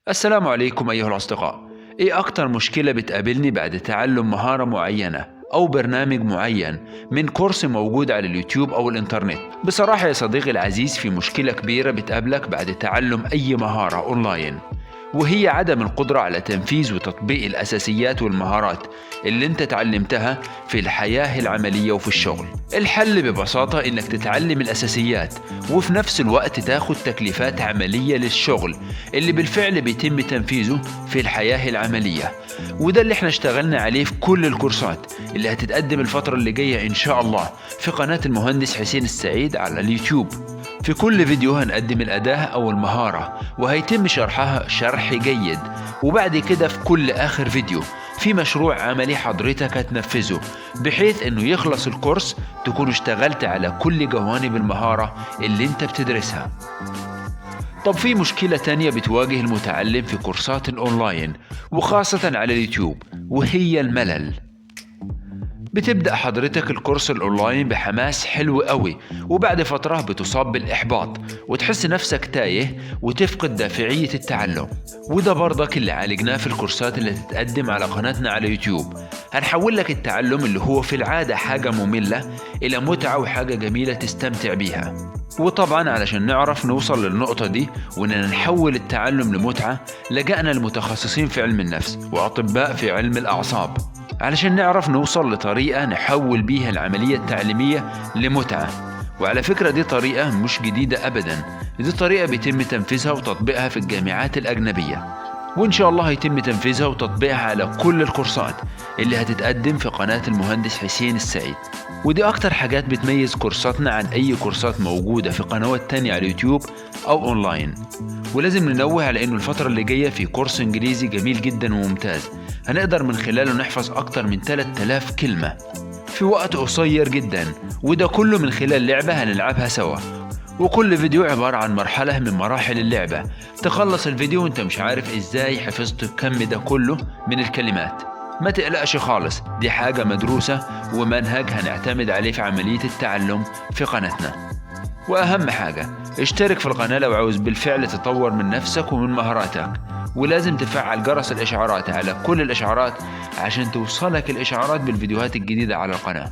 السلام عليكم أيها الأصدقاء. إيه أكتر مشكلة بتقابلني بعد تعلم مهارة معينة أو برنامج معين من كورس موجود على اليوتيوب أو الإنترنت؟ بصراحة يا صديقي العزيز، في مشكلة كبيرة بتقابلك بعد تعلم أي مهارة أونلاين، وهي عدم القدرة على تنفيذ وتطبيق الأساسيات والمهارات اللي انت تعلمتها في الحياة العملية وفي الشغل. الحل ببساطة انك تتعلم الأساسيات وفي نفس الوقت تاخد تكليفات عملية للشغل اللي بالفعل بيتم تنفيذه في الحياة العملية، وده اللي احنا اشتغلنا عليه في كل الكورسات اللي هتتقدم الفترة اللي جاية ان شاء الله في قناة المهندس حسين السعيد على اليوتيوب. في كل فيديو هنقدم الأداة أو المهارة وهيتم شرحها شرح جيد، وبعد كده في كل آخر فيديو في مشروع عملي حضرتك هتنفذه بحيث إنه يخلص الكورس تكون اشتغلت على كل جوانب المهارة اللي انت بتدرسها. طب في مشكلة تانية بتواجه المتعلم في كورسات الأونلاين وخاصة على اليوتيوب، وهي الملل. بتبدأ حضرتك الكورس الأونلاين بحماس حلو قوي، وبعد فترة بتصاب بالإحباط وتحس نفسك تايه وتفقد دافعية التعلم. وده برضك اللي عالجناه في الكورسات اللي تتقدم على قناتنا على يوتيوب. هنحول لك التعلم اللي هو في العادة حاجة مملة إلى متعة وحاجة جميلة تستمتع بيها. وطبعا علشان نعرف نوصل للنقطة دي وإننا نحول التعلم لمتعة، لجأنا لمتخصصين في علم النفس وأطباء في علم الأعصاب علشان نعرف نوصل لطريقة نحول بيها العملية التعليمية لمتعة. وعلى فكرة دي طريقة مش جديدة أبدا، دي طريقة بيتم تنفيذها وتطبيقها في الجامعات الأجنبية، وإن شاء الله هيتم تنفيذها وتطبيقها على كل الكورسات اللي هتتقدم في قناة المهندس حسين السعيد. ودي أكتر حاجات بتميز كورساتنا عن أي كورسات موجودة في قنوات تانية على اليوتيوب أو أونلاين. ولازم ننوه على إنه الفترة اللي جاية في كورس إنجليزي جميل جدا وممتاز هنقدر من خلاله نحفظ أكتر من 3000 كلمة في وقت قصير جدا، وده كله من خلال لعبة هنلعبها سوا، وكل فيديو عبارة عن مرحلة من مراحل اللعبة. تخلص الفيديو وانت مش عارف ازاي حفظت الكم ده كله من الكلمات. ما تقلقش خالص، دي حاجة مدروسة ومنهج هنعتمد عليه في عملية التعلم في قناتنا. وأهم حاجة اشترك في القناة لو عاوز بالفعل تطور من نفسك ومن مهاراتك، ولازم تفعل جرس الإشعارات على كل الإشعارات عشان توصلك الإشعارات بالفيديوهات الجديدة على القناة.